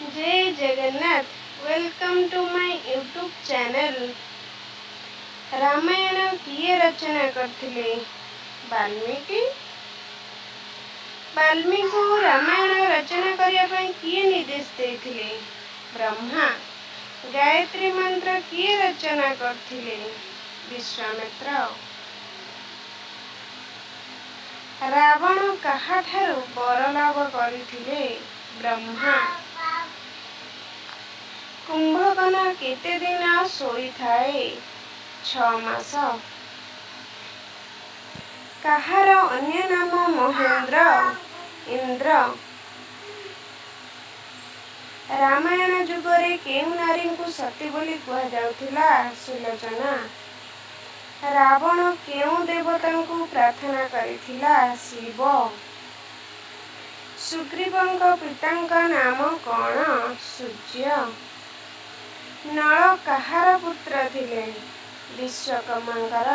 Jay Jagannath. Welcome to my YouTube channel. Ramayana କିଏ ରଚନା କରିଥିଲେ? ବାଲ୍ମୀକି। ବାଲ୍ମୀକୁ ରାମାୟଣ ରଚନା କରିବା ପାଇଁ କିଏ ନିର୍ଦ୍ଦେଶ ଦେଇଥିଲେ? ବ୍ରହ୍ମା। ଗାୟତ୍ରୀ ମନ୍ତ୍ର କିଏ ରଚନା କରିଥିଲେ? ବିଶ୍ୱାମିତ୍ର। ରାବଣ କାହାଠାରୁ ବର ଲାଭ କରିଥିଲେ? ବ୍ରହ୍ମା। କୁମ୍ଭକର୍ଣ୍ଣ କେତେ ଦିନ ଶୋଇଥାଏ? 6 ମାସ। କାହାର ଅନ୍ୟ ନାମ ମହେନ୍ଦ୍ର? ଇନ୍ଦ୍ର। ରାମାୟଣ ଯୁଗରେ କେଉଁ ନାରୀଙ୍କୁ ସତୀ ବୋଲି କୁହାଯାଉଥିଲା? ସୁଲୋଚନା। ରାବଣ କେଉଁ ଦେବତାଙ୍କୁ ପ୍ରାର୍ଥନା କରିଥିଲା? ଶିବ। ସୁଗ୍ରୀବଙ୍କ ପିତାଙ୍କ ନାମ କ'ଣ? ସୂର୍ଯ୍ୟ। ନଳ କାହାର ପୁତ୍ର ଥିଲେ? ବିଶ୍ୱକର୍ମାଙ୍କର।